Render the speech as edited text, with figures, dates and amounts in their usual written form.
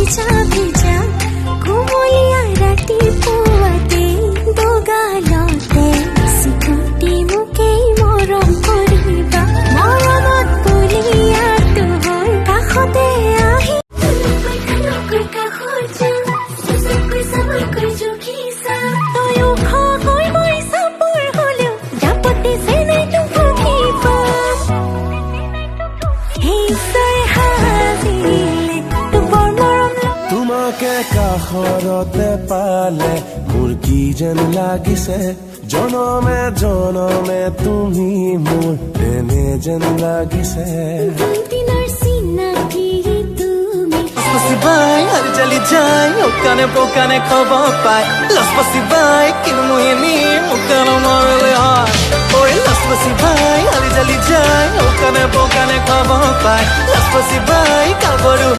ভিজা ভিজা কুমলীয়া ৰাতিপুৱাতে দুগালতে চিকুটি মোকেই মৰম কৰিবা। মৰমত বলিয়াটো হৈ কাষতে আহি কাষত যা, চাবকৈ জুখিছা। তই ওখকৈ মই চাপৰ হলেও দাপতে চেনাই তোক ঢুকি পাম। ঈশ্বৰ সাজিলে তোক বৰ মৰম। তোমাকে কাষৰতে পালে মোৰ কি যেন লাগিছে, জনমে জনমে তুমি মোৰ তেনে যেন লাগিছে। দিনৰ চিনাকি তুমি। বাই হালি যায় অকানে পকানে খবৰ পাই লছপচি বাই, কিন্তু মই এনি মুকান মৰলে হয়। ঐ লছপচি বাই, হালি জালি যায় অকানে পকানে খবৰ পাই লছপচি বাই, গাভৰু।